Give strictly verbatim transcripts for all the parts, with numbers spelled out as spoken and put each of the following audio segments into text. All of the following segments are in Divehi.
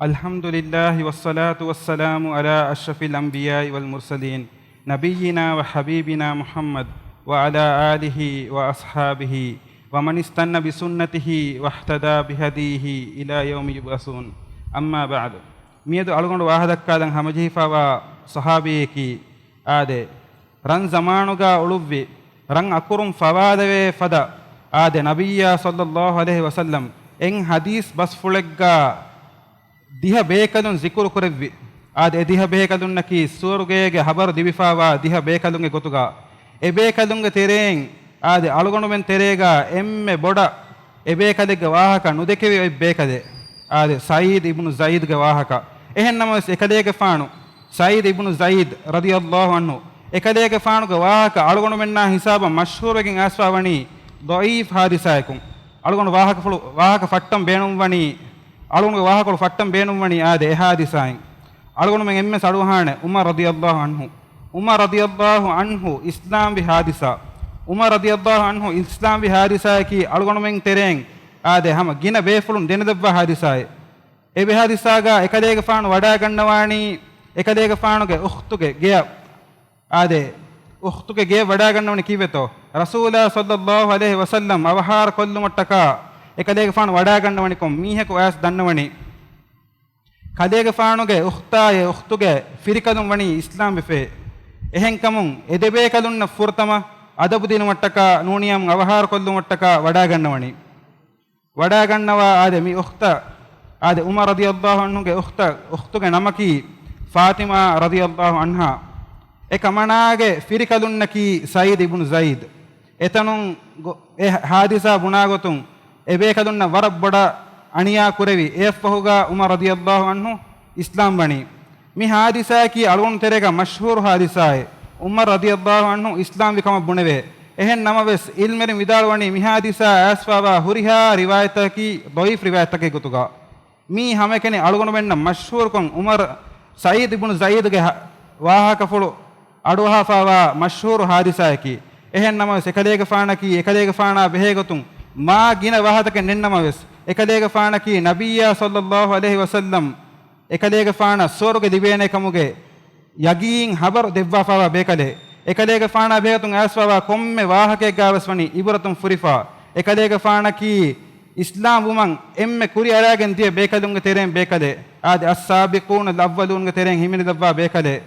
الحمد لله والصلاة والسلام على أشرف الأنبياء والمرسلين نبينا وحبيبنا محمد وعلى آله وأصحابه ومن استن بسنته واهتدى بهديه إلى يوم يبعثون. أما بعد. މިއަދު އަޅުގަނޑު ވާހަކަދައްކާލަން ހަމަޖެހިފައިވާ ޞަޙާބީއަކީ، އާދެ، ރަން ޒަމާނުގަ އުޅުއްވި، ރަން އަކުރުން ފަވާލެވޭ ފަދަ، އާދެ، ނަބިއްޔާ ޞައްލައްލާހު ޢަލައިހި ވަސައްލަމް އެއް ޙަދީޘް ބަސްފުޅެއްގަ ދިހަ ބޭކަލުން ޒިކުރު ކުރެއްވި. އާދެ، އެ ދިހަ ބޭކަލުންނަކީ ސުވަރުގޭގެ ޚަބަރު ލިބިފައިވާ ދިހަ ބޭކަލުންގެ ގޮތުގަ. އެ ބޭކަލުންގެ ތެރެއިން، އާދެ، އަޅުގަނޑުމެން ތެރޭގަ އެންމެ ބޮޑަށް އެ ބޭކަލެއްގެ ވާހަކަ ނުދެކެވި އޮތް ބޭކަލެއް، އާދެ، ސަޢީދު އިބްނު ޒައިދުގެ ވާހަކަ. އެހެން ނަމަވެސް، އެކަލޭގެފާނު ސަޢީދު އިބްނު ޒައިދު ރަޟިޔައްލާހު ޢަންހު، އެކަލޭގެފާނުގެ ވާހަކަ އަޅުގަނޑުމެންނާ ހިސާބަށް މަޝްހޫރުވެގެން އައިސްފައިވަނީ ޟަޢީފް ޙާދިސާއަކުން. އަޅުގަނޑު ވާހަކަފުޅު، ވާހަކަ ފައްޓަން ބޭނުންވަނީ، އަޅުގަނޑުގެ ވާހަކަފުޅު ފައްޓަން ބޭނުންވަނީ، އާދެ، އެ ޙާދިސާއިން. އަޅުގަނޑުމެން އެންމެ އަޑުއަހާނެ ޢުމަރު ރަޟިޔައްލާހު ޢަންހު. ޢުމަރު ރަޟިޔައްލާހު ޢަންހު އިސްލާމްވި ޙާދިސާ. ޢުމަރު ރަޟިޔައްލާހު ޢަންހު އިސްލާމްވި ޙާދިސާއަކީ އަޅުގަނޑުމެން ތެރެއިން، އާދެ، ހަމަ ގިނަ ބޭފުޅުން ދެނެދެއްވާ ޙާދިސާއެއް. އެ ޙާދިސާގަ އެކަލޭގެފާނު ވަޑާގަންނަވާނީ އެކަލޭގެފާނުގެ އުޚްތުގެ ގެޔަށް. އާދެ، އުޚްތުގެ ގެޔަށް ވަޑާގަންނަވަނީ ކީއްވެތޯ؟ ރަސޫލާ ޞައްލައްލާހު ޢަލައިހި ވަސައްލަމް އަވަހާރަ ކޮށްލުމަށްޓަކާ އެކަލޭގެފާނު ވަޑާގަންނަވަނިކޮށް، މީހަކު އައިސް ދަންނަވަނީ. ކަލޭގެފާނުގެ އުޚްތާއި އުޚްތުގެ ފިރިކަލުން ވަނީ އިސްލާމްވެފައި. އެހެންކަމުން އެ ދެބޭކަލުންނަށް ފުރަތަމަ އަދަބު ދިނުމަށްޓަކާ ނޫނިޔާމުން އަވަހާރަ ކޮށްލުމަށްޓަކާ ވަޑާގަންނަވަނީ. ވަޑާގަންނަވާ، އާދެ، މި އުޚްތަށް، އާދެ، ޢުމަރު ރަޟިޔައްލާހު ޢަންހުގެ އުޚްތަ، އުޚްތުގެ ނަމަކީ ފާޠިމާ ރަޟިޔައްލާހު ޢަންހާ. އެކަމަނާގެ ފިރިކަލުންނަކީ ސަޢީދު އިބްނު ޒައިދު. އެތަނުން ގޮ-، އެ ޙާދިސާ ބުނާގޮތުން އެބޭކަލުންނަށް ވަރަށް ބޮޑަށް އަނިޔާ ކުރެވި. އެއަށްފަހުގަ ޢުމަރު ރަޟިޔައްލާހު ޢަންހު އިސްލާމް ވަނީ. މި ޙާދިސާއަކީ އަޅުގަނޑު ތެރޭގަ މަޝްހޫރު ޙާދިސާއެއް. ޢުމަރު ރަޟިޔައްލާހު ޢަންހު އިސްލާމްވި ކަމަށް ބުނެވޭ. އެހެން ނަމަވެސް، ޢިލްމުވެރިން ވިދާޅުވަނީ މި ޙާދިސާ އައިސްފައިވާ ހުރިހާ ރިވާޔަތަކީ ޟަޢީފް ރިވާޔަތްތަކެއް ގޮތުގަ. މީ ހަމައެކަނި އަޅުގަނޑުމެންނަށް މަޝްހޫރުކޮށް، ޢުމަރު، ސަޢީދު އިބްނު ޒައިދުގެ ހަ-، ވާހަކަފުޅު އަޑުއަހާފައިވާ މަޝްހޫރު ޙާދިސާއަކީ. އެހެން ނަމަވެސް، އެކަލޭގެފާނަކީ، އެކަލޭގެފާނާ ބެހޭގޮތުން މާ ގިނަ ވާހަކަތަކެއް ނެތް ނަމަވެސް، އެކަލޭގެފާނަކީ ނަބިއްޔާ ޞައްލައްލާހު ޢަލައިހި ވަސައްލަމް އެކަލޭގެފާނަށް ސުވަރުގެ ލިބޭނެ ކަމުގެ ޔަގީން ޚަބަރު ދެއްވާފައިވާ ބޭކަލެއް. އެކަލޭގެފާނާ ބެހޭގޮތުން އައިސްފައިވާ ކޮންމެ ވާހަކައެއްގަވެސް ވަނީ ޢިބްރަތުން ފުރިފަ. އެކަލޭގެފާނަކީ އިސްލާމް ވުމަށް އެންމެ ކުރިއަރާގެން ދިޔަ ބޭކަލުންގެ ތެރެއިން ބޭކަލެއް. އާދެ، އައްސާބިޤޫނަލް އައްވަލޫންގެ ތެރެއިން ހިމެނިލައްވާ ބޭކަލެއް.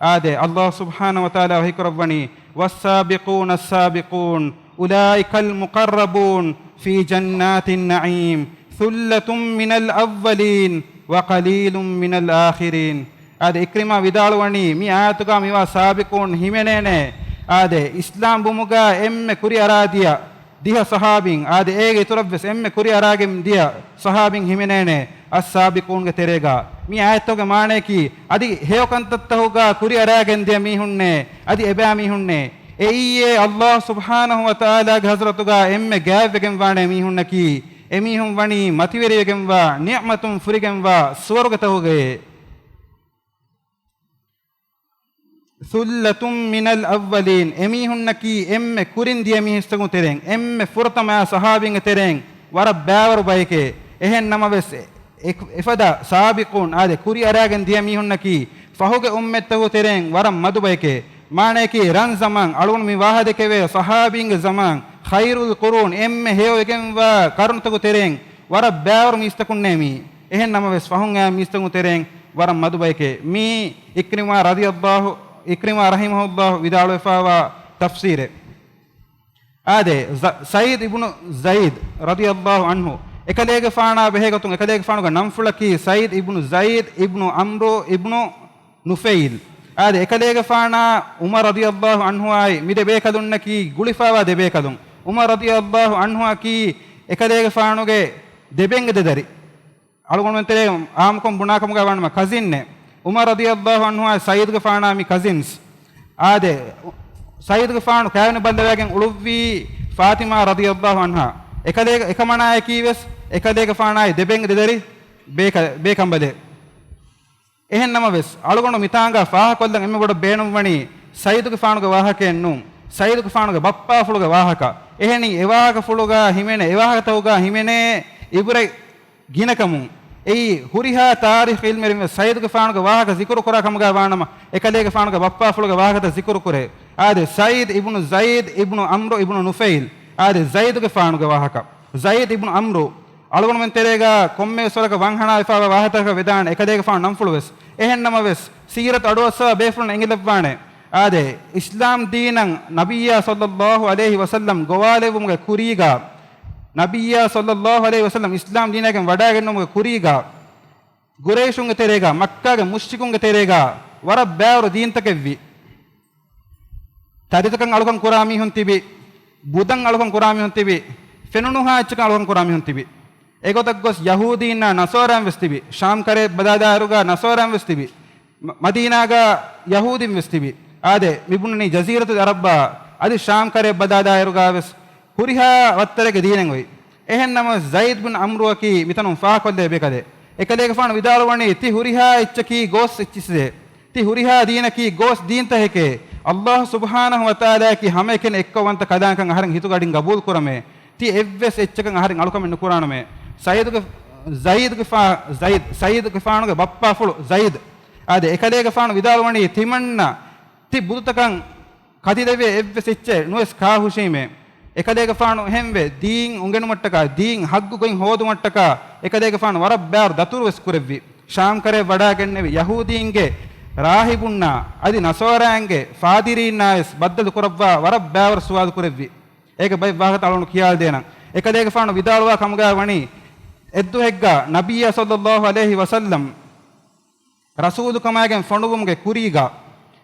އާދެ، ﷲ ސުބްޙާނަހޫ ވަތަޢާލާ ވަޙީކުރައްވަނީ، والسابقون السابقون أولئك المقربون في جنات النعيم ثلة من الأولين وقليل من الآخرين. އާދެ، ޢިކްރިމާ ވިދާޅުވަނީ، މި އާޔަތުގަ މިވާ ސާބިޤޫން ހިމެނޭނެ، އާދެ، އިސްލާމް ވުމުގަ އެންމެ ކުރިއަރާދިޔަ ދިހަ ޞަޙާބީން، އާދެ، އޭގެ އިތުރަށްވެސް އެންމެ ކުރިއަރާގެން ދިޔަ ޞަޙާބީން ހިމެނޭނެ އައްސާބިޤޫންގެ ތެރޭގަ. މި އާޔަތުގެ މާނަޔަކީ، އަދި ހެޔޮ ކަންތައްތަކުގަ ކުރިއަރާގެން ދިޔަ މީހުންނޭ، އަދި އެބައިމީހުންނޭ. އެއީއޭ ﷲ ސުބްޙާނަހޫ ވަތަޢާލާގެ ޙަޟްރަތުގަ އެންމެ ގާތްވެގެންވާނޭ މީހުންނަކީ، އެމީހުން ވަނީ މަތިވެރިވެގެންވާ، ނިޢުމަތުން ފުރިގެންވާ، ސުވަރުގެތަކުގައޭ. ثلة من الأولين، އެމީހުންނަކީ އެންމެ ކުރިން ދިޔަ މީސްތަކުން ތެރެއިން، އެންމެ ފުރަތަމަ ޞަޙާބީންގެ ތެރެއިން ވަރަށް ބައިވަރު ބައެކޭ. އެހެން ނަމަވެސް، އެ-، އެފަދަ ސާބިޤޫން، އާދެ، ކުރިއަރާގެން ދިޔަ މީހުންނަކީ ފަހުގެ އުއްމަތްތަކުގެ ތެރެއިން ވަރަށް މަދު ބައެކޭ. މާނަޔަކީ، ރަން ޒަމާން، އަޅުގަނޑު މި ވާހަ ދެކެވޭ ޞަޙާބީންގެ ޒަމާން، ޚައިރުލް ޤުރޫން، އެންމެ ހެޔޮވެގެންވާ ޤަރުނުތަކުގެ ތެރެއިން ވަރަށް ބައިވަރު މީސްތަކުންނޭ މީ. އެހެން ނަމަވެސް، ފަހުން އައި މީސްތަކުގެ ތެރެއިން ވަރަށް މަދު ބައެކޭ. މީ ޢިކްރިމާ ރަޟިޔައްލާހު، ޢިކްރިމާ ރަޙިމަހުﷲ ވިދާޅުވެފައިވާ ތަފްސީރެއް. އާދެ، ޒަ-، ސަޢީދު އިބްނު ޒައިދު ރަޟިޔައްލާހު ޢަންހު، އެކަލޭގެފާނާ ބެހޭގޮތުން، އެކަލޭގެފާނުގެ ނަންފުޅަކީ ސަޢީދު އިބްނު ޒައިދު އިބްނު ޢަމްރު އިބްނު ނުފައިލް. އާދެ، އެކަލޭގެފާނާ ޢުމަރު ރަޟިޔައްލާހު ޢަންހުއާއި މި ދެބޭކަލުންނަކީ ގުޅިފައިވާ ދެބޭކަލުން. ޢުމަރު ރަޟިޔައްލާހު ޢަންހުއަކީ އެކަލޭގެފާނުގެ ދެބެންގެ ދެދަރި. އަޅުގަނޑުމެން ތެރޭ ޢާއްމުކޮށް ބުނާކަމުގަ ވާނަމަ ކަޒިންއެއް. ޢުމަރު ރަޟިޔައްލާހު ޢަންހުއާ ސަޢީދުގެފާނާ މި ކަޒިންސް. އާދެ، ސަޢީދުގެފާނު ކާވެނި ބައްލަވައިގެން އުޅުއްވީ ފާޠިމާ ރަޟިޔައްލާހު ޢަންހާ. އެކަލޭގެ-، އެކަމަނާއަކީ ވެސް އެކަލޭގެފާނާއި ދެބެންގެ ދެދަރި ބޭކަ-، ބޭކަނބަލެއް. އެހެން ނަމަވެސް، އަޅުގަނޑު މިތާނގަ ފާހަގަކޮށްލަން އެންމެ ބޮޑަށް ބޭނުންވަނީ ސަޢީދުގެފާނުގެ ވާހަކައެއް ނޫން، ސަޢީދުގެފާނުގެ ބައްޕާފުޅުގެ ވާހަކަ. އެހެނީ އެ ވާހަކަފުޅުގަ ހިމެނޭ، އެ ވާހަކަތަކުގަ ހިމެނޭ އިބުރަތް ގިނަކަމުން. އެއީ ހުރިހާ ތާރީޚް ޢިލްމުވެރިން ވެސް ސަޢީދުގެފާނުގެ ވާހަކަ ޒިކުރު ކުރާ ކަމުގަ ވާނަމަ، އެކަލޭގެފާނުގެ ބައްޕާފުޅުގެ ވާހަކަތައް ޒިކުރު ކުރޭ. އާދެ، ސަޢީދު އިބްނު ޒައިދު އިބްނު ޢަމްރު އިބްނު ނުފައިލް. އާދެ، ޒައިދުގެފާނުގެ ވާހަކަ. ޒައިދު އިބްނު ޢަމްރު އަޅުގަނޑުމެން ތެރޭގަ ކޮންމެވެސް ވަރަކަށް ވަންހަނާވެފާވާ ވާހަކަތަކަށް ވެދާނެ އެކަލޭގެފާނު ނަންފުޅު ވެސް. އެހެންނަމަވެސް، ސީރަތު އަޑުއައްސަވާ ބޭފުޅުން އެނގިލައްވާނެ. އާދެ، އިސްލާމް ދީނަށް ނަބިއްޔާ ޞައްލައްލާހު ޢަލައިހި ވަސައްލަމް ގޮވާލެއްވުމުގެ ކުރީގަ، ނަބިއްޔާ ޞައްލައްލާހު ޢަލައިހި ވަސައްލަމް އިސްލާމް ދީނާގެން ވަޑާގެންނެވުމުގެ ކުރީގަ، ގުރައިޝުންގެ ތެރޭގަ، މައްކާގެ މުޝްރިކުންގެ ތެރޭގަ ވަރަށް ބާރު ދީންތަކެއްވި. ތަރިތަކަށް އަޅުކަން ކުރާ މީހުން ތިބި، ބުދަށް އަޅުކަން ކުރާ މީހުން ތިބި، ފެނުނުހާ އެއްޗަކަށް އަޅުކަން ކުރާ މީހުން ތިބި. އެގޮތަށް ގޮސް ޔަހޫދީންނާ ނަޞާރާއިން ވެސް ތިބި. ޝާމް ކަރައެއް ބަލާލާއިރުގަ ނަޞާރާއިން ވެސް ތިބި. މަ-، މަދީނާގަ ޔަހޫދީން ވެސް ތިބި. އާދެ، މި ބުނަނީ ޖަޒީރަތުލް ޢަރަބާ އަދި ޝާމް ކަރައެއް ބަލާލާއިރުގަ ވެސް ހުރިހާ ވައްތަރެއްގެ ދީނެއް އޮތް. އެހެން ނަމަވެސް، ޒައިދު ބިން ޢަމްރުއަކީ މިތަނުން ފާހަގަކޮށްލޭ ބޭކަލެއް. އެކަލޭގެފާނު ވިދާޅުވަނީ، ތި ހުރިހާ އެއްޗަކީ ގޯސް އެއްޗިސްއޭ. ތި ހުރިހާ ދީނަކީ ގޯސް ދީންތަކެކޭ. ﷲ ސުބްޙާނަހު ވަތަޢާލާއަކީ ހަމައެކަނި އެއްކައުވަންތަ ކަލާނގެކަން އަހަރެން ހިތުގަޑިން ގަބޫލު ކުރަމޭ. ތި އެއްވެސް އެއްޗަކަށް އަހަރެން އަޅުކަމެއް ނުކުރާނަމޭ. ޒައިދުގެ، ޒައިދުގެފާ-، ޒައިދު، ސަޢީދުގެފާނުގެ ބައްޕާފުޅު ޒައިދު. އާދެ، އެކަލޭގެފާނު ވިދާޅުވަނީ، ތިމަންނަ ތި ބުދުތަކަށް ކަތިލެވޭ އެއްވެސް އެއްޗެއް ނުވެސް ކާހުށީމޭ. އެކަލޭގެފާނު އެހެންވެ، ދީން އުނގެނުމަށްޓަކާ، ދީން ޙައްޤު ގޮތް ހޯދުމަށްޓަކާ، އެކަލޭގެފާނު ވަރަށް ބާރު ދަތުރު ވެސް ކުރެއްވި. ޝާމް ކަރައެއް ވަޑާގެންނެވި ޔަހޫދީންގެ ރާހިބުންނާ އަދި ނަޞާރާއިންގެ ފާދިރީންނާ ވެސް ބައްދަލު ކުރައްވާ ވަރަށް ބާވަރު ސުވާލު ކުރެއްވި. އޭގެ ބައެއް ވާހަކަ އަޅުގަނޑު ކިޔާލަދޭނަން. އެކަލޭގެފާނު ވިދާޅުވާ ކަމުގަ ވަނީ، އެއްދުވަހެއްގަ ނަބިއްޔާ ޞައްލައްލާހު ޢަލައިހި ވަސައްލަމް ރަސޫލުކަމާގެން ފޮނުވުމުގެ ކުރީގަ،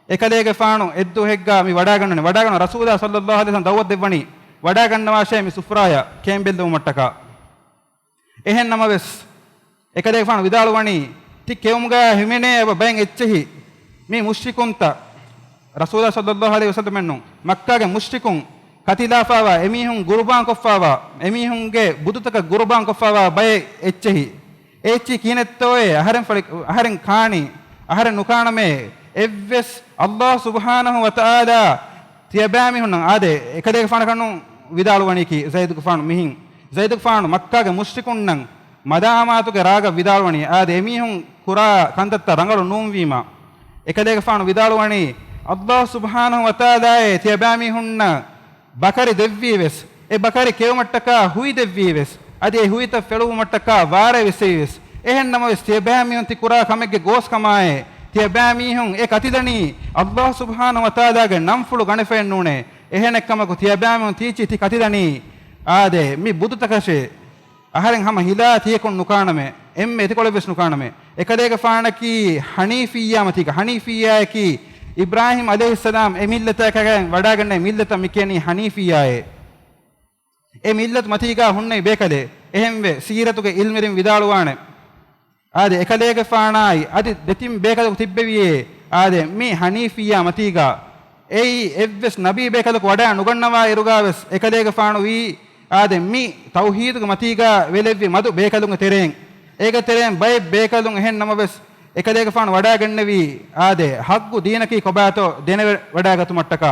އެކަލޭގެފާނު އެއްދުވަހެއްގަ މި ވަޑާގަންނަވަނީ، ވަޑާގަންނަވާ ރަސޫލާ ޞައްލައްލާހު ޢަލައިހި ވަސައްލަމް ދަޢުވަތު ދެއްވަނީ، ވަޑާގަންނަވާށޭ މި ސުފްރާޔަށް ކޭން ބެއްލެވުމަށްޓަކާ. އެހެން ނަމަވެސް، އެކަލޭގެފާނު ވިދާޅުވަނީ، ތި ކެއުމުގަ ހިމެނޭ އެބަ ބައެއް އެއްޗެހި މި މުޝްރިކުންތައް، ރަސޫލާ ޞައްލައްލާހު ޢަލައިހި ވަސައްލަމައެއްނު، މައްކާގެ މުޝްރިކުން ކަތިލާފާވާ، އެމީހުން ގުރުބާންކޮށްފާވާ، އެމީހުންގެ ބުދުތަކަށް ގުރުބާންކޮށްފާވާ ބައެއް އެއްޗެހި. އޭ އެއްޗި ކިހިނެއްތޯއޭ؟ އަހަރެން ފަޅި-، އަހަރެން ކާނީ، އަހަރެން ނުކާނަމޭ. އެއްވެސް ﷲ ސުބްޙާނަހު ވަތަޢާލާ ތިޔަބައިމީހުންނަށް، އާދެ، އެކަލޭގެފާނަކަށްނު ވިދާޅުވަނީކީ ޒައިދުގެފާނު މިހިން. ޒައިދުގެފާނު މައްކާގެ މުޝްރިކުންނަށް މަލާމާތުގެ ރާގަށް ވިދާޅުވަނީ، އާދެ، އެމީހުން ކުރާ ކަންތައްތައް ރަނގަޅު ނޫންވީމާ. އެކަލޭގެފާނު ވިދާޅުވަނީ، ﷲ ސުބްޙާނަހު ވަތަޢާލާއޭ ތިޔަބައިމީހުންނަށް ބަކަރި ދެއްވީވެސް، އެ ބަކަރި ކެއުމަށްޓަކާ ހުއި ދެއްވީވެސް، އަދި އެ ހުއިތައް ފެޅުވުމަށްޓަކާ ވާރޭ ވެއްސެވީވެސް، އެހެން ނަމަވެސް ތިޔަބައިމީހުން ތި ކުރާ ކަމެއްގެ ގޯސްކަމާއޭ، ތިޔަބައިމީހުން އެ ކަތިލަނީ ﷲ ސުބްޙާނަހު ވަތަޢާލާގެ ނަންފުޅު ގަނެފައެއް ނޫނޭ. އެހެނެއްކަމަކު ތިޔަބައިމީހުން ތީއްޗި ތި ކަތިލަނީ، އާދެ، މި ބުދުތަކަށޭ. އަހަރެން ހަމަ ހިލާ ތިޔަކުން ނުކާނަމޭ، އެންމެ އެތިކޮޅެއްވެސް ނުކާނަމޭ. އެކަލޭގެފާނަކީ ޙަނީފިއްޔާ މަތީގަ، ޙަނީފިއްޔާއަކީ އިބްރާހީމް ޢަލައިހިއްސަލާމް އެ މިއްލަތާ ވަޑާގަންނަ މިއްލަތަށް މި ކިޔަނީ ޙަނީފިއްޔާއޭ. އެ މިއްލަތު މަތީގާ ހުންނެވި ބޭކަލެއް. އެހެންވެ، ސީރަތުގެ ޢިލްމުވެރިން ވިދާޅުވާނެ، އާދެ، އެކަލޭގެފާނާއި އަދި ދެތިން ބޭކަލަކު ތިއްބެވިޔޭ، އާދެ، މި ޙަނީފިއްޔާ މަތީގާ. އެއީ އެއްވެސް ނަބީ ބޭކަލަކު ވަޑާ ނުގަންނަވާ އިރުގާވެސް އެކަލޭގެފާނު ވީ، އާދެ، މި ތައުޙީދުގެ މަތީގާ ވެލެއްވި މަދު ބޭކަލުންގެ ތެރެއިން. އޭގެ ތެރެއިން ބައެއް ބޭކަލުން އެހެން ނަމަވެސް، އެކަލޭގެފާނު ވަޑާގެންނެވީ، އާދެ، ޙައްޤު ދީނަކީ ކޮބާތޯ ދެނެވަޑާގަތުމަށްޓަކާ.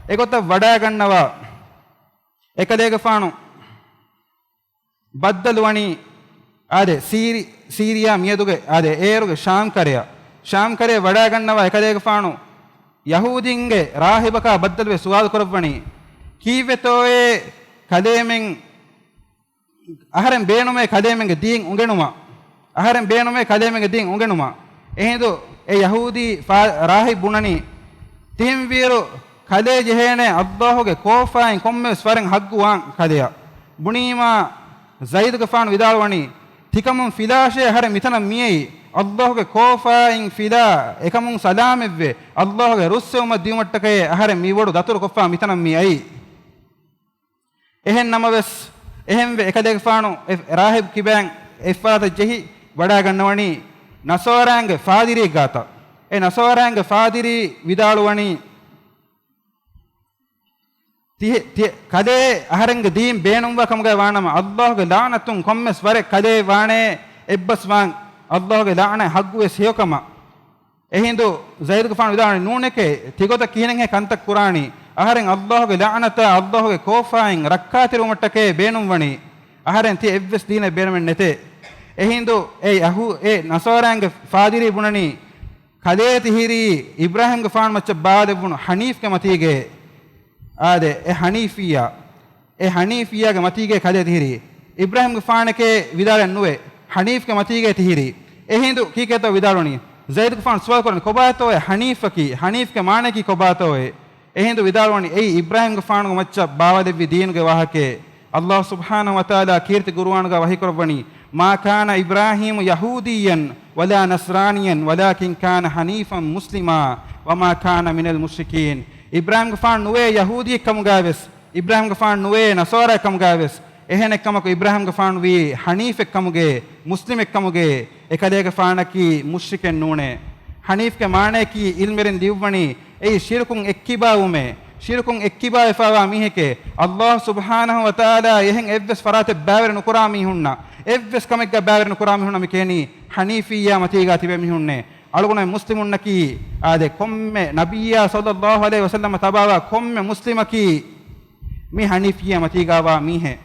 އެގޮތަށް ވަޑާގަންނަވާ އެކަލޭގެފާނު ބައްދަލުވަނީ، އާދެ، ސީރި-، ސީރިޔާ މިއަދުގެ، އާދެ، އޭރުގެ ޝާމް ކަރެއަށް. ޝާމް ކަރެއަށް ވަޑާގަންނަވާ އެކަލޭގެފާނު ޔަހޫދީންގެ ރާހިބަކާ ބައްދަލުވެ ސުވާލު ކުރައްވަނީ، ކީއްވެތޯއޭ ކަލޭމެން، އަހަރެން ބޭނުމޭ ކަލޭމެންގެ ދީން އުނގެނުމަށް. އަހަރެން ބޭނުމޭ ކަލޭމެންގެ ދީން އުނގެނުމަށް. އެހިނދު އެ ޔަހޫދީ ފާ-، ރާހިބް ބުނަނީ، ތިހެންވީއިރު ކަލޭ ޖެހޭނެ ﷲ ގެ ކޯފާއިން ކޮންމެވެސް ވަރެއް ޙައްޤު ވާން ކަލެއަށް. ބުނީމާ ޒައިދުގެފާނު ވިދާޅުވަނީ، ތިކަމުން ފިލާށޭ އަހަރެން މިތަނަށް މިއައީ. ﷲ ގެ ކޯފާއިން ފިލާ އެކަމުން ސަލާމަތްވެ، ﷲ ގެ ރުއްސެވުމަށް ދިޔުމަށްޓަކައޭ އަހަރެން މިބޮޑު ދަތުރު ކޮށްފާ މިތަނަށް މިއައީ. އެހެން ނަމަވެސް، އެހެންވެ އެކަލޭގެފާނު އެ ރާހިބް ކިބައިން އެއްފަރާތަށް ޖެހި ވަޑާގަންނަވަނީ ނަޞާރާއިންގެ ފާދިރީ ގާތަށް. އެ ނަޞާރާއިންގެ ފާދިރީ ވިދާޅުވަނީ، ތިހެ-، ތި-، ކަލޭ އަހަރެންގެ ދީން ބޭނުންވާ ކަމުގައި ވާނަމަ، ﷲ ގެ ލަޢުނަތުން ކޮންމެސް ވަރެއް ކަލޭ ވާނޭ އެއްބަސްވާން، ﷲ ގެ ލަޢުނަތް ޙައްޤުވެސް ހެޔޮކަމަށް. އެހިނދު ޒައިދުގެފާނު ވިދާޅުވަނީ، ނޫނެކޭ، ތިގޮތަށް ކިހިނެއްހޭ ކަންތައް ކުރާނީ؟ އަހަރެން ﷲ ގެ ލަޢުނަތާ ﷲ ގެ ކޯފާއިން ރައްކާތެރިވުމަށްޓަކައޭ ބޭނުންވަނީ. އަހަރެން ތި އެއްވެސް ދީނެއް ބޭނުމެއް ނެތޭ. އެހިނދު އެ ޔަހޫ-، އެ ނަޞާރާއިންގެ ފާދިރީ ބުނަނީ، ކަލޭ ތިހިރީ އިބްރާހީމްގެފާނު މައްޗަށް ބާވަލެއްވުނު ޙަނީފްގެ މަތީގެ، އާދެ، އެ ޙަނީފިއްޔާ، އެ ޙަނީފިއްޔާގެ މަތީގެ ކަލޭ ތިހިރީ. އިބްރާހީމްގެފާނަކޭ ވިދާޅެއް ނުވޭ، ޙަނީފްގެ މަތީގެ ތިހިރީ. އެހިނދު ކީކޭތޯ ވިދާޅުވަނީ؟ ޒައިދުގެފާނު ސުވާލު ކުރަނީ، ކޮބާތޯ އެ ޙަނީފަކީ؟ ޙަނީފްގެ މާނައަކީ ކޮބާތޯއޭ؟ އެހިނދު ވިދާޅުވަނީ، އެއީ އިބްރާހީމްގެފާނުގެ މައްޗަށް ބާވަލެއްވި ދީނުގެ ވާހަކައޭ. ﷲ ސުބްޙާނަހޫ ވަތަޢާލާ ކީރިތި ޤުރުއާނުގަ ވަޙީކުރައްވަނީ، "ما كان إبراهيم يهوديا ولا نصرانيا ولكن كان حنيفا مسلما وما كان من المشركين." އިބްރާހީމްގެފާނު ނުވޭ ޔަހޫދީއެއްކަމުގައިވެސް، އިބްރާހީމްގެފާނު ނުވޭ ނަޞާރާއެއްކަމުގައިވެސް، އެހެނެއްކަމަކު އިބްރާހީމްގެފާނުވީ ޙަނީފެއްކަމުގެ، މުސްލިމެއްކަމުގެ، އެކަލޭގެފާނަކީ މުޝްރިކެއް ނޫނޭ. ޙަނީފްގެ މާނަޔަކީ ޢިލްމުވެރިން ލިޔުއްވަނީ، އެއީ ޝިރުކުން އެއްކިބާވުމޭ. ޝިރުކުން އެއްކިބާވެފާވާ މީހެކޭ، ﷲ ސުބްޙާނަހޫ ވަތަޢާލާ އެހެން އެއްވެސް ފަރާތެއް ބައިވެރި ނުކުރާ މީހުންނަށް، އެއްވެސް ކަމެއްގަ ބައިވެރި ނުކުރާ މީހުންނަށް މި ކިޔަނީ ޙަނީފިއްޔާ މަތީގަ ތިބޭ މީހުންނޭ. އަޅުގަނޑު މުސްލިމުންނަކީ، އާދެ، ކޮންމެ ނަބިއްޔާ ޞައްލައްލާހު ޢަލައިހި ވަސައްލަމަ ތަބާވާ ކޮންމެ މުސްލިމަކީ މި ޙަނީފިއްޔާ މަތީގަވާ މީހެއް.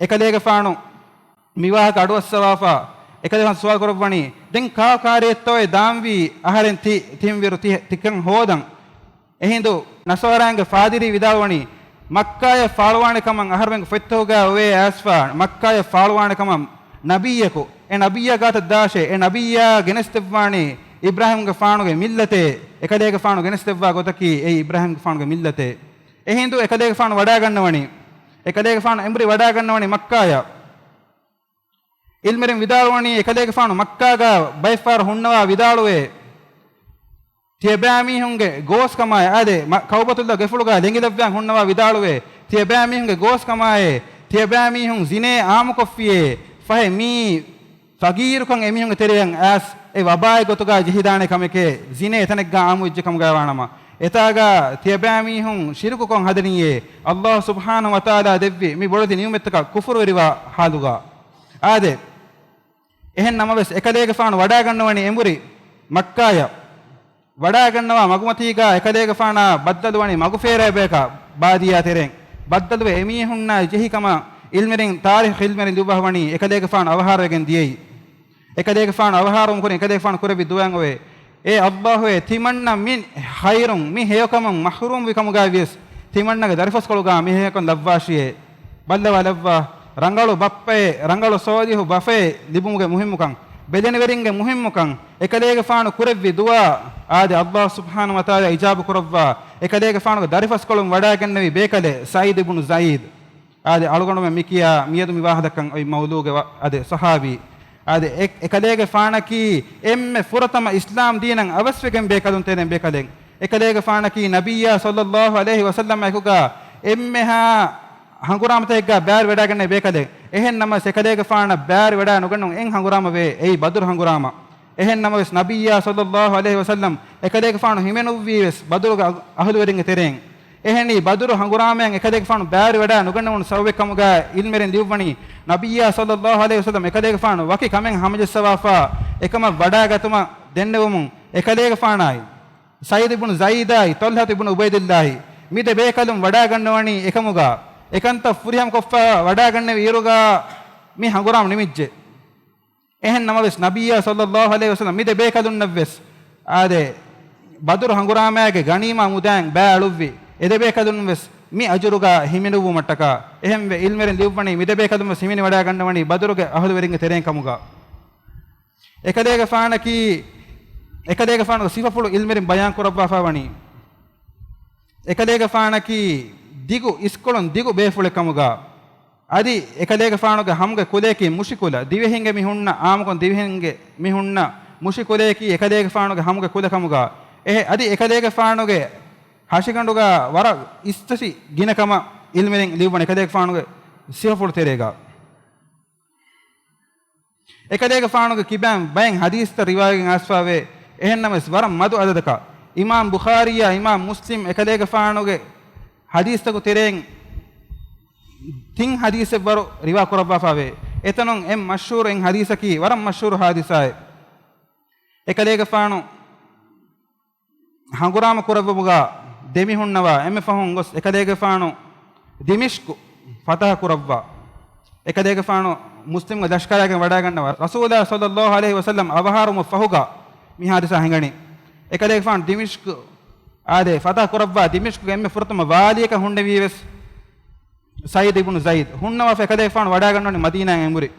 އެކަލޭގެފާނު މިވާހަކަ އަޑުއައްސަވާފަ، އެކަލޭގެފާނު ސުވާލު ކުރައްވަނީ، ދެން ކާ ކާރިއެއްތޯއޭ ދާންވީ އަހަރެން ތި ތިންވިރު ތި ތިކަން ހޯދަން؟ އެހިނދު ނަޞާރާއިންގެ ފާދިރީ ވިދާޅުވަނީ، މައްކާޔަށް ފާޅުވާނެ ކަމަށް އަހަރުމެންގެ ފޮތްތަކުގައި އޮވޭ އައިސްފަ، މައްކާޔަށް ފާޅުވާނެ ކަމަށް ނަބިއްޔަކު، އެ ނަބިއްޔާ ގާތަށް ދާށޭ، އެ ނަބިއްޔާ ގެނެސްދެއްވާނީ އިބްރާހީމްގެފާނުގެ މިއްލަތޭ، އެކަލޭގެފާނު ގެނެސްދެއްވާ ގޮތަކީ އެއީ އިބްރާހީމްގެފާނުގެ މިއްލަތޭ. އެހިނދު އެކަލޭގެފާނު ވަޑާގަންނަވަނީ، އެކަލޭގެފާނު އެނބުރި ވަޑާގަންނަވަނީ މައްކާޔަށް. ޢިލްމުވެރިން ވިދާޅުވަނީ، އެކަލޭގެފާނު މައްކާގަ ބައެއްފަހަރު ހުންނަވާ ވިދާޅުވޭ، ތިޔަބައިމީހުންގެ ގޯސްކަމާއި، އާދެ، މަ-، ކައުބަތުﷲ ގެފުޅުގަ ލެނގިލައްވާ ހުންނަވާ ވިދާޅުވޭ، ތިޔަބައިމީހުންގެ ގޯސްކަމާއި، ތިޔަބައިމީހުން ޒިނޭ އާއްމުކޮށްފިޔޭ، ފަހެ މީ ފަގީރުކަން އެމީހުންގެ ތެރެއަށް އައިސް އެ ވަބާއެއް ގޮތުގަ ޖެހިދާނެ ކަމެކޭ، ޒިނޭ އެތަނެއްގަ އާއްމުވެއްޖެ ކަމުގައިވާނަމަ، އެތާގަ ތިޔަބައިމީހުން ޝިރުކުކޮށް ހަދަނީއޭ، ﷲ ސުބްޙާނަހޫ ވަތަޢާލާ ދެއްވި މި ބޮޑެތި ނިޢުމަތްތަކަށް ކުފުރުވެރިވާ ޙާލުގަ. އާދެ، އެހެން ނަމަވެސް، އެކަލޭގެފާނު ވަޑާގަންނަވަނީ އެނބުރި މައްކާޔަށް. ވަޑާގަންނަވާ މަގުމަތީގަ އެކަލޭގެފާނާ ބައްދަލުވަނީ މަގުފޭރާ ބަޔަކަށް ބާދިޔާ ތެރެއިން. ބައްދަލުވެ އެމީހުންނާ ޖެހި ކަމަށް ޢިލްމުވެރިން، ތާރީޚު ޢިލްމުވެރިން ލިޔުއްވާފަވަނީ އެކަލޭގެފާނު އަވަހާރަވެގެން ދިޔައީ. އެކަލޭގެފާނު އަވަހާރަވުމުގެ ކުރިން އެކަލޭގެފާނު ކުރެއްވި ދުޢާއެއް އޮވޭ، އޭ ﷲ އޭ، ތިމަންނަ މި ޚައިރުން، މި ހެޔޮކަމުން މަޙްރޫމްވި ކަމުގައި ވިޔަސް، ތިމަންނަގެ ދަރިފަސްކޮޅުގަ މި ހެޔޮކަން ލައްވާށިއޭ. ބައްލަވާލައްވާ، ރަނގަޅު ބައްޕައެއް، ރަނގަޅު ޞާލިޙު ބަފައެއް ލިބުމުގެ މުހިއްމުކަން، ބެލެނިވެރިންގެ މުހިއްމުކަން، އެކަލޭގެފާނު ކުރެއްވި ދުޢާ، އާދެ، ﷲ ސުބްޙާނަހޫ ވަތަޢާލާ އިޖާބަ ކުރައްވާ، އެކަލޭގެފާނުގެ ދަރިފަސްކޮޅުން ވަޑާގެންނެވި ބޭކަލެއް ސަޢީދު ބުނު ޒައީދު. އާދެ، އަޅުގަނޑުމެން މިކިޔާ މިއަދު މި ވާހަކަ ދައްކަން އޮތް މައުޟޫޢުގެ ވަ-، އާދެ، ޞަޙާބީ. އާދެ، އެ-، އެކަލޭގެފާނަކީ އެންމެ ފުރަތަމަ އިސްލާމް ދީނަށް އަވަސްވެގެން ބޭކަލުން ތެރެއިން ބޭކަލެއް. އެކަލޭގެފާނަކީ ނަބިއްޔާ ޞައްލައްލާހު ޢަލައިހި ވަސައްލަމާ އެކުގަ އެންމެހާ ހަނގުރާމަތަކެއްގަ ބައިވެރިވެވަޑައިގެންނެވި ބޭކަލެއް. އެހެން ނަމަވެސް، އެކަލޭގެފާނަށް ބައިވެރިވެވަޑައިނުގަންނަވަން އެއް ހަނގުރާމަ ވޭ، އެއީ ބަދުރު ހަނގުރާމަ. އެހެން ނަމަވެސް، ނަބިއްޔާ ޞައްލައްލާހު ޢަލައިހި ވަސައްލަމް އެކަލޭގެފާނު ހިމެނުއްވީވެސް ބަދުރުގެ އަ-، އަހުލުވެރިންގެ ތެރެއިން. އެހެނީ، ބަދުރު ހަނގުރާމައިން އެކަލޭގެފާނު ބައިވެރިވެވަޑައި ނުގަންނެވުނު ސަބަބެއް ކަމުގައި ޢިލްމުވެރިން ލިޔުއްވަނީ، ނަބިއްޔާ ޞައްލައްލާހު ޢަލައިހި ވަސައްލަމް އެކަލޭގެފާނު ވަކި ކަމެއް ހަމަޖައްސަވާފަ، އެކަމަށް ވަޑައިގަތުމަށް ދެންނެވުމުން، އެކަލޭގެފާނާއި، ސަޢީދު ބުނު ޒައީދާއި، ޠަލްޙަތު ބުނު ޢުބައިދުﷲ އި، މި ދެ ބޭކަލުން ވަޑައިގަންނަވަނީ އެކަމުގަ. އެކަންތައް ފުރިހަމަކޮށްފަ ވަޑައިގަންނެވި އިރުގަ މި ހަނގުރާމަ ނިމިއްޖެ. އެހެން ނަމަވެސް، ނަބިއްޔާ ޞައްލައްލާހު ޢަލައިހި ވަސައްލަމް މި ދެ ބޭކަލުންނަށްވެސް، އާދެ، ބަދުރު ހަނގުރާމައިގެ ޣަނީމާ މުދާއިން ބައި އަޅުއްވި އެ ދެ ބޭކަލުންވެސް މި އަޖުރުގަ ހިމެނުއްވުމަށްޓަކާ. އެހެންވެ، ޢިލްމުވެރިން ލިޔުއްވަނީ މި ދެ ބޭކަލުންވެސް ހިމެނިވަޑައިގަންނަވަނީ ބަދުރުގެ އަހުލުވެރިންގެ ތެރެއިން ކަމުގަ. އެކަލޭގެފާނަކީ، އެކަލޭގެފާނުގެ ސިފަފުޅު ޢިލްމުވެރިން ބަޔާން ކުރައްވާފަ ވަނީ، އެކަލޭގެފާނަކީ ދިގު އިސްކޮޅުން ދިގު ބޭފުޅެއް ކަމުގަ. އަދި އެކަލޭގެފާނުގެ ހަމުގެ ކުލަޔަކީ މުށި ކުލަ. ދިވެހިންގެ މި ހުންނަ، އާއްމުކޮށް ދިވެހިންގެ މި ހުންނަ މުށި ކުލަޔަކީ އެކަލޭގެފާނުގެ ހަމުގެ ކުލަ ކަމުގަ. އެ-، އަދި އެކަލޭގެފާނުގެ ހަށިގަނޑުގަ ވަރަށް އިސްތަށި ގިނަ ކަމަށް ޢިލްމުވެރިން ލިޔުއްވަނީ އެކަލޭގެފާނުގެ ސިފަފުޅު ތެރޭގަ. އެކަލޭގެފާނުގެ ކިބައިން ބައެއް ޙަދީޘްތައް ރިވާވެގެން އައިސްފަވޭ. އެހެންނަމަވެސް، ވަރަށް މަދު ޢަދަދަކަށް އިމާމް ބުޚާރީއާ އިމާމް މުސްލިމް އެކަލޭގެފާނުގެ ޙަދީޘްތަކު ތެރެއިން ތިން ޙަދީޘެއްވަރު ރިވާ ކުރައްވާފަވޭ. އެތަނުން އެއް މަޝްހޫރު އެއް ޙަދީޘަކީ ވަރަށް މަޝްހޫރު ޙާދިސާއެއް. އެކަލޭގެފާނު ހަނގުރާމަ ކުރެއްވުމުގަ ދެމިހުންނަވާ އެންމެ ފަހުން ގޮސް އެކަލޭގެފާނު ދިމިޝްޤު ފަތަޙަ ކުރައްވާ. އެކަލޭގެފާނު މުސްލިމްގެ ލަޝްކަރާގެން ވަޑައިގަންނަވާ. ރަސޫލާ ޞައްލައްލާހު ޢަލައިހި ވަސައްލަމް އަވަހާރަވުމަށް ފަހުގަ މި ހާދިސާ ހިނގަނީ. އެކަލޭގެފާނު ދިމިޝްޤު އާދެ، ފަތަޙް ކުރައްވާ ދިމިޝްޤުގެ އެންމެ ފުރަތަމަ ވާލީއަކަށް ހުންނެވީވެސް ސަޢީދު އިބްނު ޒައިދު. ހުންނަވާފަ އެކަލޭގެފާނު ވަޑައިގަންނަވަނީ މަދީނާއަށް އެނބުރި.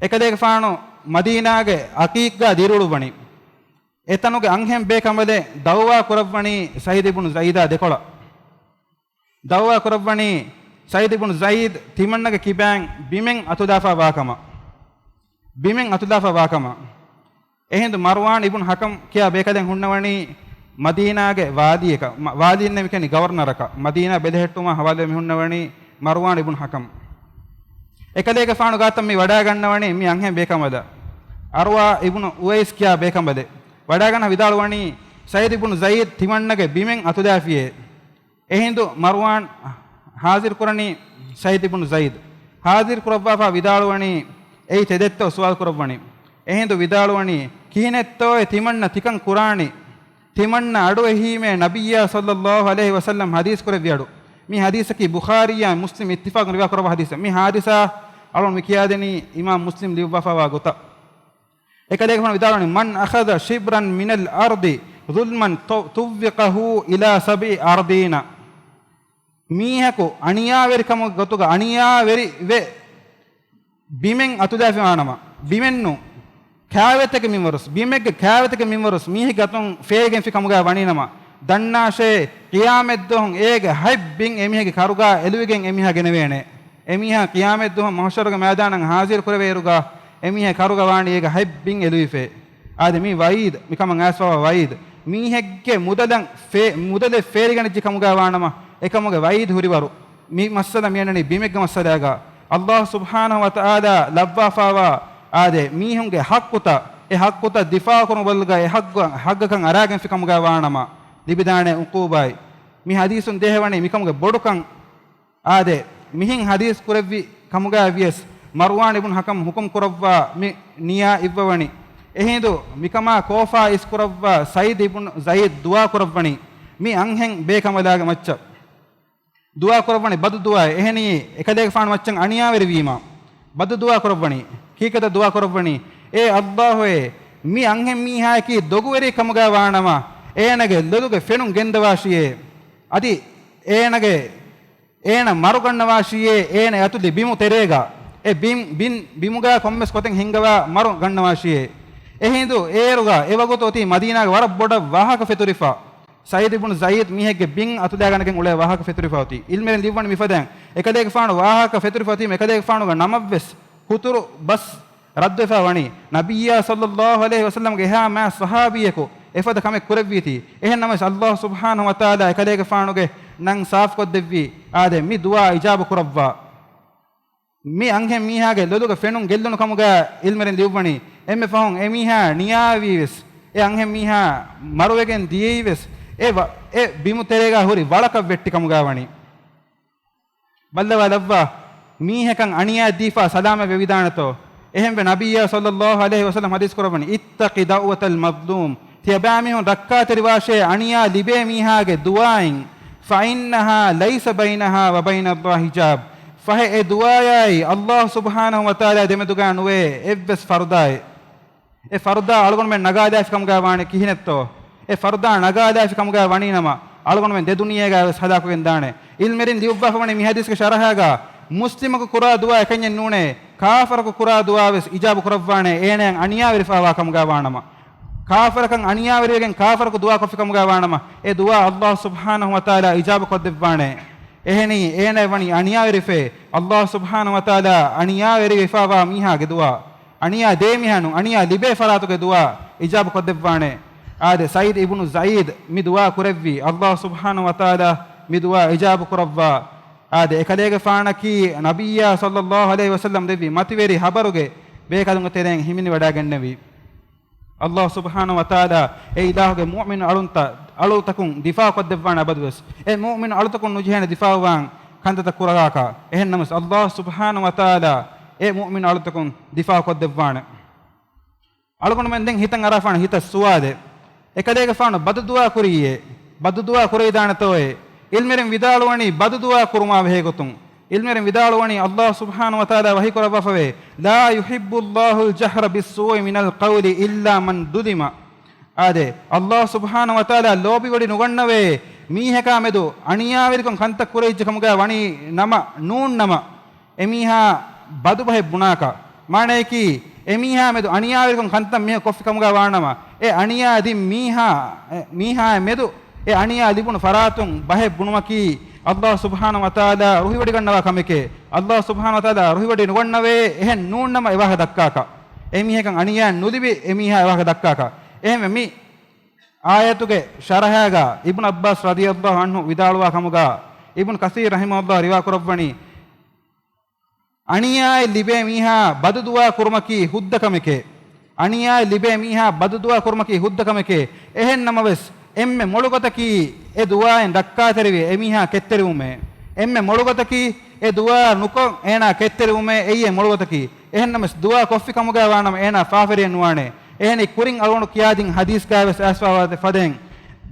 އެކަލޭގެފާނު މަދީނާގެ ޢަޤީޤާ ދިރިއުޅުއްވަނީ. އެތަނުގެ އަންހެން ބޭކަނބަލެއް ދަޢުވާ ކުރައްވަނީ ސަޢީދު އިބްނު ޒައިދާ ދެކޮޅަށް. ދަޢުވާ ކުރައްވަނީ ސަޢީދު އިބްނު ޒައިދު ތިމަންނަގެ ކިބައިން ބިމެއް އަތުލާފަ ވާކަމަށް. ބިމެއް އަތުލާފަ ވާކަމަށް. އެހިނދު މަރުވާން އިބްނު ޙަކަމް ކިޔާ ބޭކަލެއް ހުންނަވަނީ މަދީނާގެ ވާލީއަކަށް، މަ-، ވާލީންނެއް މިކަނީ ގަވަރުނަރަކަށް، މަދީނާ ބެލެހެއްޓުމާ ހަވާލުވެ މި ހުންނަވަނީ މަރުވާން އިބްނު ޙަކަމް. އެކަލޭގެފާނު ގާތަށް މި ވަޑައިގަންނަވަނީ މި އަންހެން ބޭކަނބަލަށް، ޢުރްވާ އިބްނު އުވައިސް ކިޔާ ބޭކަނބަލެއް. ވަޑައިގަންނަ ވިދާޅުވަނީ ސަޢީދު އިބްނު ޒައިދު ތިމަންނަގެ ބިމެއް އަތުލާފިޔޭ. އެހިނދު މަރުވާން ޙާޟިރު ކުރަނީ ސަޢީދު އިބްނު ޒައިދު. ޙާޟިރު ކުރައްވާފަ ވިދާޅުވަނީ، އެއީ ތެދެއްތޯ ސުވާލު ކުރައްވަނީ. އެހިނދު ވިދާޅުވަނީ، ކިހިނެއްތޯއޭ ތިމަންނަ ތިކަން ކުރާނީ؟ ތިމަންނަ އަޑުއެހީމޭ ނަބިއްޔާ ޞައްލައްލާހު ޢަލައިހި ވަސައްލަމް ޙަދީޘް ކުރެއްވި އަޑު. މި ޙަދީޘަކީ ބުޚާރީއާ މުސްލިމް އިއްތިފާޤުން ރިވާ ކުރައްވާ ޙަދީޘެއް. މި ޙާދިސާ އަޅުން މި ކިޔާދެނީ އިމާމް މުސްލިމް ލިޔުއްވާފަވާ ގޮތަށް. އެކަލޭގެފާނު ވިދާޅުވަނީ، "من أخذ شبرا من الأرض ظلما طوقه إلى سبع أرضين." މީހަކު އަނިޔާވެރިކަމުގެ ގޮތުގަ އަނިޔާވެރިވެ ބިމެއް އަތުލާފިވާނަމަ، ބިމެއްނު، ކާވެތެކެ މިންވަރުސް، ބިމެއްގެ ކާވެތެކެ މިންވަރުސް މީހެއްގެ އަތުން ފޭރިގެންފި ކަމުގަ ވަނީނަމަ، ދަންނާށޭ، ޤިޔާމަތްދުވަހުން އޭގެ ހަތް ބިން އެމީހެއްގެ ކަރުގަ އެލުވިގެން އެމީހާ ގެނެވޭނެ. އެމީހާ ޤިޔާމަތްދުވަހު މަޙްޝަރުގެ މައިދާނަށް ޙާޟިރު ކުރެވޭއިރުގަ، އެމީހާ ކަރުގަ ވާނީ އޭގެ ހަތް ބިން އެލުވިފައި. އާދެ، މީ ވަޢީދު، މިކަމަށް އައިސްފަވާ ވަޢީދު. މީހެއްގެ މުދަލަށް ފޭ-، މުދަލެއް ފޭރިގަނެއްޖެ ކަމުގަ ވާނަމަ، އެކަމުގެ ވަޢީދު ހުރިވަރު. މި މައްސަލަ މިއަންނަނީ ބިމެއްގެ މައްސަލައިގަ. ﷲ ސުބްޙާނަހު ވަތަޢާލާ ލައްވާފަވާ، އާދެ، މީހުންގެ ޙައްޤުތައް، އެ ޙައްޤުތައް ދިފާޢުކުރުމުގެ ބަދަލުގަ އެ ޙައްޤަ-، ޙައްޤަކަށް އަރާގެންފި ކަމުގަ ވާނަމަ، ލިބިދާނެ ޢުޤޫބާތް. މި ޙަދީޘުން ދޭހަވަނީ މިކަމުގެ ބޮޑުކަން. އާދެ، މިހެން ޙަދީޘް ކުރެއްވި ކަމުގައި ވިޔަސް، މަރުވާން އިބްނު ޙަކަމް ޙުކުމް ކުރައްވާ މި ނިޔާ އިއްވަވަނީ. އެހިނދު މިކަމާ ކޯފާ އިސްކުރައްވާ ސަޢީދު އިބްނު ޒައިދު ދުޢާ ކުރައްވަނީ މި އަންހެން ބޭކަނބަލާގެ މައްޗަށް. ދުޢާ ކުރައްވަނީ ބަދު ދުޢާއެއް. އެހެނީ، އެކަލޭގެފާނު މައްޗަށް އަނިޔާވެރިވީމާ، ބަދު ދުޢާ ކުރައްވަނީ. ކީކޭތަ ދުޢާ ކުރައްވަނީ؟ އޭ ﷲ އޭ، މި އަންހެން މީހާއަކީ ދޮގުވެރި ކަމުގަ ވާނަމަ، އޭނަގެ ލޮލުގެ ފެނުން ގެންދަވާށިއޭ. އަދި އޭނަގެ އޭނަ މަރު ގަންނަވާށިއޭ، އޭނަ އަތުލި ބިމު ތެރޭގަ، އެ ބިން، ބިން، ބިމުގަ ކޮންމެސް ގޮތެއް ހިންގަވާ މަރު ގަންނަވާށިއޭ. އެހިނދު އޭރުގަ އެވަގުތު އޮތީ މަދީނާގެ ވަރަށް ބޮޑަށް ވާހަކަ ފެތުރިފަ. ސަޢީދު އިބްނު ޒައިދު މީހެއްގެ ބިން އަތުލާގަނެގެން އުޅޭ ވާހަކަ ފެތުރިފަ އޮތީ. ޢިލްމުވެރިން ލިޔުއްވަނީ މިފަދައިން. އެކަލޭގެފާނު ވާހަކަ ފެތުރިފަ އޮތީމަ، އެކަލޭގެފާނުގެ ނަމަށްވެސް ހުތުރު ބަސް ރައްދުވެފަ ވަނީ، ނަބިއްޔާ ޞައްލައްލާހު ޢަލައިހި ވަސައްލަމްގެ އެހާ މާތް ޞަޙާބީއަކު އެފަދަ ކަމެއް ކުރެއްވީތީ. އެހެން ނަމަވެސް، ﷲ ސުބްޙާނަހު ވަތަޢާލާ އެކަލޭގެފާނުގެ ނަން ސާފުކޮށްދެއްވީ، އާދެ، މި ދުޢާ އިޖާބަ ކުރައްވާ. މި އަންހެން މީހާގެ ލޮލުގެ ފެނުން ގެއްލުނު ކަމުގަ ޢިލްމުވެރިން ލިޔުއްވަނީ، އެންމެ ފަހުން އެމީހާ ނިޔާވީވެސް، އެ އަންހެން މީހާ މަރުވެގެން ދިޔައީވެސް، އެ ވަ-، އެ ބިމު ތެރޭގަ ހުރި ވަޅަކަށް ވެއްޓި ކަމުގަ ވަނީ. ބައްލަވާލައްވާ، މީހަކަށް އަނިޔާ ދީފާ ސަލާމަތް ވެވިދާނެތޯ؟ އެހެންވެ، ނަބިއްޔާ ޞައްލައްލާހު ޢަލައިހި ވަސައްލަމް ޙަދީޘް ކުރައްވަނީ، "اتق دعوة المظلوم." ތިޔަބައިމީހުން ރައްކާތެރިވާށޭ އަނިޔާ ލިބޭ މީހާގެ ދުޢާއިން، "فإنها ليس بينها وبين الله حجاب." ފަހެ، އެ ދުޢާޔާއި ﷲ ސުބްޙާނަހު ވަތަޢާލާ ދެމެދުގަ ނުވޭ އެއްވެސް ފަރުދާއެއް. އެ ފަރުދާ އަޅުގަނޑުމެން ނަގާލާފި ކަމުގަ ވާނެ ކިހިނެއްތޯ؟ އެ ފަރުދާ ނަގާލާފި ކަމުގަ ވަނީނަމަ، އަޅުގަނޑުމެން ދެ ދުނިޔޭގަ ވެސް ހަލާކުވެގެން ދާނެ. ޢިލްމުވެރިން ލިޔުއްވާފަވަނީ މި ޙަދީޘްގެ ޝަރަޙާގަ، މުސްލިމަކު ކުރާ ދުޢާ އެކަންޏެއް ނޫނޭ، ކާފަރަކު ކުރާ ދުޢާ ވެސް އިޖާބަ ކުރައްވާނެ، އޭނައަށް އަނިޔާވެރިފަވާ ކަމުގަ ވާނަމަ. ކާފަރަކަށް އަނިޔާވެރިވެގެން ކާފަރަކު ދުޢާ ކޮށްފި ކަމުގަ ވާނަމަ، އެ ދުޢާ ﷲ ސުބްޙާނަހު ވަތަޢާލާ އިޖާބަ ކޮށްދެއްވާނެ. އެހެނީ، އޭނަ ވަނީ އަނިޔާވެރިފައޭ، ﷲ ސުބްޙާނަހު ވަތަޢާލާ އަނިޔާވެރިވެފަވާ މީހާގެ ދުޢާ، އަނިޔާ ދޭ މީހާ ނޫން، އަނިޔާ ލިބޭ ފަރާތުގެ ދުޢާ އިޖާބަ ކޮށްދެއްވާނެ. އާދެ، ސަޢީދު އިބްނު ޒައީދު މި ދުޢާ ކުރެއްވީ، ﷲ ސުބްޙާނަހު ވަތަޢާލާ މި ދުޢާ އިޖާބަ ކުރައްވާ. އާދެ، އެކަލޭގެފާނަކީ ނަބިއްޔާ ޞައްލައްލާހު ޢަލައިހި ވަސައްލަމް ދެއްވި މަތިވެރި ޚަބަރުގެ ބޭކަލުންގެ ތެރެއިން ހިމެނިވަޑައިގެންނެވީ. ﷲ ސުބްޙާނަހު ވަތަޢާލާ އެ އިލާހުގެ މުއުމިނު އަޅުންތަ-، އަޅުތަކުން ދިފާޢު ކޮށްދެއްވާނެ އަބަދުވެސް. އެ މުއުމިނު އަޅުތަކުން ނުޖެހޭނެ ދިފާޢުވާން ކަންތައްތައް ކުރާކަށް. އެހެންނަމަވެސް، ﷲ ސުބްޙާނަހު ވަތަޢާލާ އެ މުއުމިނު އަޅުތަކުން ދިފާޢު ކޮށްދެއްވާނެ. އަޅުގަނޑުމެން ދެން ހިތަށް އަރާފާނެ ހިތަށް ސުވާލެއް. އެކަލޭގެފާނު ބަދުދުޢާ ކުރީއޭ؟ ބަދުދުޢާ ކުރެވިދާނެތޯއޭ؟ ޢިލްމުވެރިން ވިދާޅުވަނީ ބަދުދުޢާ ކުރުމާ ބެހޭގޮތުން. ޢިލްމުވެރިން ވިދާޅުވަނީ، ﷲ ސުބްޙާނަހު ވަތަޢާލާ ވަޙީ ކުރައްވާފަވޭ، "لا يحب الله الجهر بالسوء من القول إلا من ظلم." އާދެ، ﷲ ސުބްޙާނަހު ވަތަޢާލާ ލޯބިވޮޑި ނުގަންނަވޭ، މީހަކާ މެދު އަނިޔާވެރިކޮށް ކަންތައް ކުރެވިއްޖެ ކަމުގަ ވަނީ ނަމަ، ނޫން ނަމަ، އެމީހާ ބަދުބަހެއް ބުނާކަށް. މާނަޔަކީ، އެމީހާ މެދު އަނިޔާވެރިކޮށް ކަންތައް މީހަކު ކޮށްފި ކަމުގަ ވާނަމަ، އެ އަނިޔާ ދިން މީހާ، އެ މީހާ މެދު އެ އަނިޔާ ލިބުނު ފަރާތުން ބަހެއް ބުނުމަކީ، ﷲ ސުބްޙާނަހު ވަތަޢާލާ ރުހިވޮޑިގަންނަވާ ކަމެކޭ. ﷲ ސުބްޙާނަހު ވަތަޢާލާ ރުހިވޮޑި ނުގަންނަވޭ، އެހެން ނޫން ނަމަ އެ ވާހަކަ ދައްކާކަށް. އެމީހަކަށް އަނިޔާ ނުލިބި އެމީހާ އެ ވާހަކަ ދައްކާކަށް. އެހެންވެ، މި އާޔަތުގެ ޝަރަޙާގަ އިބްނު ޢައްބާސް ރަޟިޔަﷲ ޢަންހު ވިދާޅުވާ ކަމުގަ، އިބްނު ކަޘީރު ރަޙިމަހުﷲ ރިވާ ކުރައްވަނީ، އަނިޔާއެއް ލިބޭ މީހާ ބަދުދުޢާ ކުރުމަކީ ހުއްދަ ކަމެކޭ. އަނިޔާއެއް ލިބޭ މީހާ ބަދުދުޢާ ކުރުމަކީ ހުއްދަ ކަމެކޭ. އެހެން ނަމަވެސް، އެންމެ މޮޅު ގޮތަކީ އެ ދުޢާއިން ރައްކާތެރިވެ އެމީހާ ކެތްތެރިވުމޭ. އެންމެ މޮޅު ގޮތަކީ އެ ދުޢާ ނުކޮށް އޭނާ ކެތްތެރިވުމޭ އެއީ އެންމެ މޮޅު ގޮތަކީ. އެހެން ނަމަވެސް، ދުޢާ ކޮށްފި ކަމުގަ ވާނަމަ އޭނާ ފާފަރިއެއް ނުވާނެ. އެހެނީ ކުރިން އަޅުގަނޑު ކިޔާދިން ޙަދީޘްގައިވެސް އައިސްފަވާ ފަދައިން،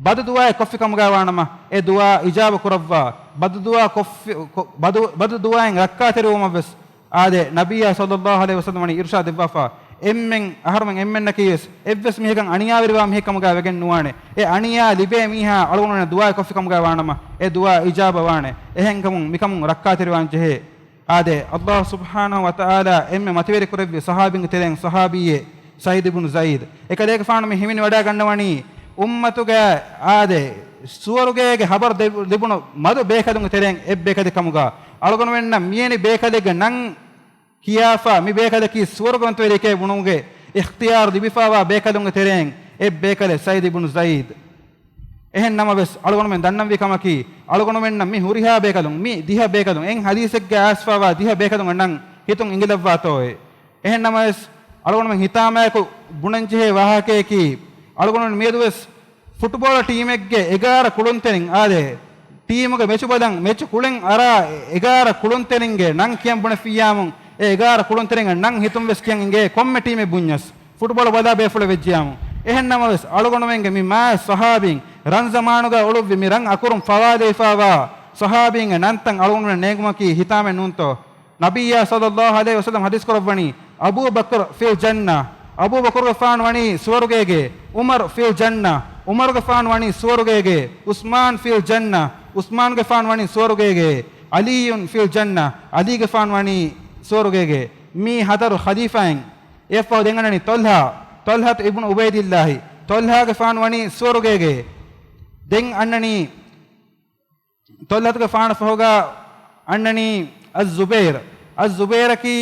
ބަދު ދުޢާއެއް ކޮށްފި ކަމުގަ ވާނަމަ، އެ ދުޢާ އިޖާބަ ކުރައްވާ. ބަދު ދުޢާ ކޮށްފި، ކޮ-، ބަދު، ބަދު ދުޢާއިން ރައްކާތެރިވުމަށްވެސް އާދެ، ނަބިއްޔާ ޞައްލައްލާހު ޢަލައިހި ވަސައްލަމަ ވަނީ އިރުޝާދު ދެއްވާފަ، އެންމެން، އަހަރުމެން އެންމެންނަކީވެސް އެއްވެސް މީހަކަށް އަނިޔާވެރިވާ މީހެއް ކަމުގަ ވެގެން ނުވާނެ. އެ އަނިޔާ ލިބޭ މީހާ އަޅުގަނޑުމެން ދުޢާއެއް ކޮށްފި ކަމުގަ ވާނަމަ، އެ ދުޢާ އިޖާބަ ވާނެ. އެހެންކަމުން މިކަމުން ރައްކާތެރިވާން ޖެހޭ. އާދެ، ﷲ ސުބްޙާނަހު ވަތަޢާލާ އެންމެ މަތިވެރި ކުރެއްވި ޞަޙާބީންގެ ތެރެއިން ޞަޙާބީއެއް ސަޢީދު ބުނު ޒައީދު. އެކަލޭގެފާނު މި ހިމެނިވަޑައިގަންނަވަނީ، އުއްމަތުގެ އާދެ، ސުވަރުގޭގެ ހަބަރު ދެ-، ލިބުނު މަދު ބޭކަލުންގެ ތެރެއިން އެއް ބޭކަލެއް ކަމުގަ. އަޅުގަނޑުމެންނަށް މިޔަނި ބޭކަލެއްގެ ނަން ކިޔާފަ، މި ބޭކަލަކީ ސުވަރުގަވަންތަވެރިއެކޭ ބުނުމުގެ އިޚްތިޔާރު ލިބިފަވާ ބޭކަލުންގެ ތެރެއިން އެއް ބޭކަލެއް ސަޢީދު ބުނު ޒައީދު. އެހެން ނަމަވެސް، އަޅުގަނޑުމެން ދަންނަންވީ ކަމަކީ، އަޅުގަނޑުމެންނަށް މި ހުރިހާ ބޭކަލުން، މި ދިހަ ބޭކަލުން، އެއް ޙަދީޘެއްގަ އައިސްފަވާ ދިހަ ބޭކަލުންގެ ނަން ހިތުން އިނގިލައްވާތޯއޭ. އެހެން ނަމަވެސް، އަޅުގަނޑުމެން ހިތާމަޔަކު ބުނަންޖެހޭ ވާހަކަޔަކީ، އަޅުގަނޑުމެން މިއަދުވެސް ފުޓްބޯޅަ ޓީމެއްގެ އެގާރަ ކުޅުންތެރިން އާދެ، ޓީމުގެ މެޗު ބަލަން، މެޗު ކުޅެން އަރާ އެގާރަ ކުޅުންތެރިންގެ ނަން ކިޔަން ބުނެފިއްޔާމު، އެ އެގާރަ ކުޅުންތެރިންގެ ނަން ހިތުން ވެސް ކިޔަން އިނގޭ ކޮންމެ ޓީމެއް ބުންޏަސް. ފުޓްބޯޅަ ބަލާ ބޭފުޅެއް ވެއްޖިޔާމު. އެހެން ނަމަވެސް، އަޅުގަނޑުމެންގެ މި މާތް ޞަޙާބީން ރަން ޒަމާނުގަ އުޅުއްވި މި ރަން އަކުރުން ފަވާލެވިފަވާ ޞަޙާބީންގެ ނަންތައް އަޅުގަނޑުމެން ނޭނގުމަކީ ހިތާމައެއް ނޫންތޯ؟ ނަބިއްޔާ ޞައްލައްލާހު ޢަލައިހި ވަސައްލަމަ ޙަދީޘް ކުރައްވަނީ، "أبو بكر في الجنة، އަބޫބަކުރުގެފާނު ވަނީ ސުވަރުގޭގެ، عمر في الجنة، ޢުމަރުގެފާނު ވަނީ ސުވަރުގޭގެ، عثمان في الجنة، ޢުސްމާނުގެފާނު ވަނީ ސުވަރުގޭގެ، علي في الجنة، ޢަލީގެފާނު ވަނީ ސުވަރުގޭގެ." މީ ހަތަރު ޚަލީފާއިން. އެއަށްފަހު ދެން އަންނަނީ ޠަލްޙާ، ޠަލްޙާތު އިބްނު ޢުބައިދިއްލާހި، ޠަލްޙާގެފާނު ވަނީ ސުވަރުގޭގެ. ދެން އަންނަނީ، ޠަލްޙާތުގެފާނަށް ފަހުގަ އަންނަނީ އައްޒުބައިރު. އައްޒުބައިރަކީ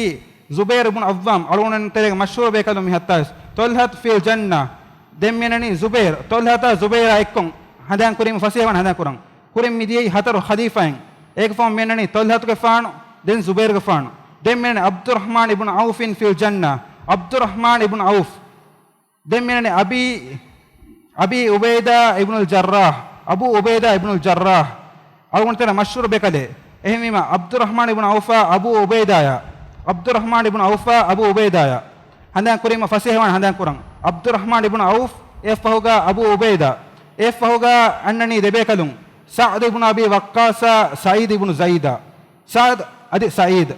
ޒުބައިރު އިބްނު ޢައްވާމް، އަޅުގަނޑުމެން ތެރޭގެ މަޝްހޫރު ބޭކަލުން މި ހައްތާވެސް. ޠަލްޙާތު ފީލް ޖަންނަ. ދެން މި އަންނަނީ ޒުބައިރު. ޠަލްޙާތާ ޒުބައިރާ އެއްކޮށް ހަނދާން ކުރީމަ ފަސޭހަވާން ހަނދާން ކުރަން. ކުރިން މި ދިޔައީ ހަތަރު ޚަލީފާއިން. އޭގެ ފަހުން މި އަންނަނީ ޠަލްޙާތުގެފާނު، ދެން ޒުބައިރުގެފާނު. ދެން މި އަންނަނީ ޢަބްދުއްރަޙްމާން އިބްނު ޢައުފިން ފީލް ޖަންނަ. ޢަބްދުއްރަޙްމާން އިބްނު ޢައުފް. ދެން މި އަންނަނީ އަބީ، އަބީ ޢުބައިދާ އިބްނުލް ޖައްރާޙް. އަބޫ ޢުބައިދާ އިބްނުލް ޖައްރާޙް. އަޅުގަނޑު ތެރޭ މަޝްހޫރު ބޭކަލެއް. އެހެންވީމަ، ޢަބްދުއްރަޙްމާން އިބްނު ޢައުފާ އަބޫ ޢުބައިދާޔާ. ޢަބްދުއްރަޙްމާން އިބްނު ޢައުފާ އަބޫ ޢުބައިދާޔާ. ހަނދާން ކުރީމަ ފަސޭހަވާން ހަނދާން ކުރަން. ޢަބްދުއްރަޙްމާން އިބްނު ޢައުފް، އެއަށްފަހުގަ އަބޫ ޢުބައިދާ. އެއަށްފަހުގަ އަންނަނީ ދެބޭކަލުން. ސަޢްދު އިބްނު އަބީ ވައްޤާޞާ، ސަޢީދު އިބްނު ޒައިދާ. ސަޢްދު އަދި ސަޢީދު.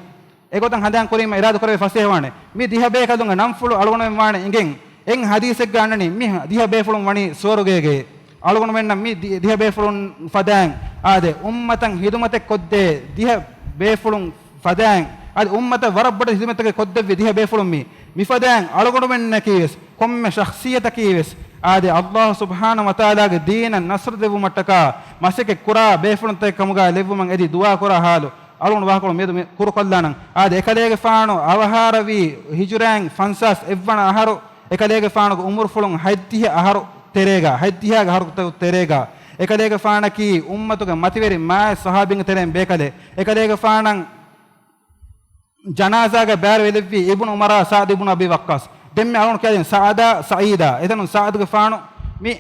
އެގޮތަށް ހަނދާން ކުރީމަ އިރާދަ ކުރެވޭ ފަސޭހަވާނެ. މި ދިހަ ބޭކަލުންގެ ނަންފުޅު އަޅުގަނޑުމެން ވާނެ އިނގެން. އެއް ޙަދީޘެއްގަ އަންނަނީ މި ދިހަ ބޭފުޅުން ވަނީ ސުވަރުގޭގެ. އަޅުގަނޑުމެންނަށް މި ދި-، ދިހަ ބޭފުޅުން ފަދައިން އާދެ، އުއްމަތަށް ހިދުމަތެއް ކޮށްދޭ ދިހަ ބޭފުޅުން ފަދައިން އަދި އުއްމަތަށް ވަރަށް ބޮޑަށް ހިދުމަތެއް ކޮށްދެއްވި ދިހަ ބޭފުޅުން މި، މި ފަދައިން އަޅުގަނޑުމެންނަކީވެސް ކޮންމެ ޝަޚްޞިއްޔަތަކީވެސް އާދެ، ﷲ ސުބްޙާނަހު ވަތަޢާލާގެ ދީނަށް ނަޞްރު ދެއްވުމަށްޓަކާ މަސައްކަތް ކުރާ ބޭފުޅުންތަކެއް ކަމުގަ ލެއްވުމަށް އެދި ދުޢާ ކުރާ ޙާލު އަޅުގަނޑު ވާހަކަކޮޅު މިއަދު މި ކުރުކޮށްލާނަން. އާދެ، އެކަލޭގެފާނު އަވަހާރަވީ ހިޖުރައިން ފަންސާސް އެއްވަނަ އަހަރު، އެކަލޭގެފާނުގެ އުމުރުފުޅުން ހަތްދިހަ އަހަރު ތެރޭގަ، ހަތްދިހައިގެ އަހަރު ތެރޭގަ. އެކަލޭގެފާނަކީ އުއްމަތުގެ މަތިވެރި މާތް ޞަޙާބީންގެ ތެރެއިން ބޭކަލެއް. އެކަލޭގެފާނަށް ޖަނާޒާގަ ބައިވެރިވެލެއްވީ އިބްނު ޢުމަރާ ސަޢްދު އިބްނު އަބީ ވައްޤާޞް. ދެންމެ އަޅުގަނޑު ކިޔާދިން ސަޢްދާ ސަޢީދާ. އެތަނުން ސަޢްދުގެފާނު މި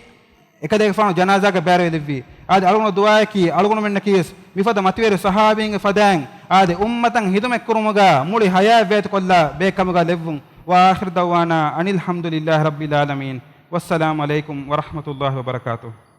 އެކަލޭގެފާނު ޖަނާޒާގަ ބައިވެރިވެލެއްވީ. އާދެ، އަޅުގަނޑު ދުޢާއަކީ އަޅުގަނޑުމެންނަކީވެސް މިފަދަ މަތިވެރި ޞަޙާބީންގެ ފަދައިން އާދެ، އުއްމަތަށް ހިދުމަތްކުރުމުގަ މުޅި ޙަޔާތް ވޭތުކޮށްލާ ބޭކަމުގަ ލެއްވުން. وآخر دعوانا أن الحمد لله رب العالمين. والسلام عليكم ورحمة الله وبركاته.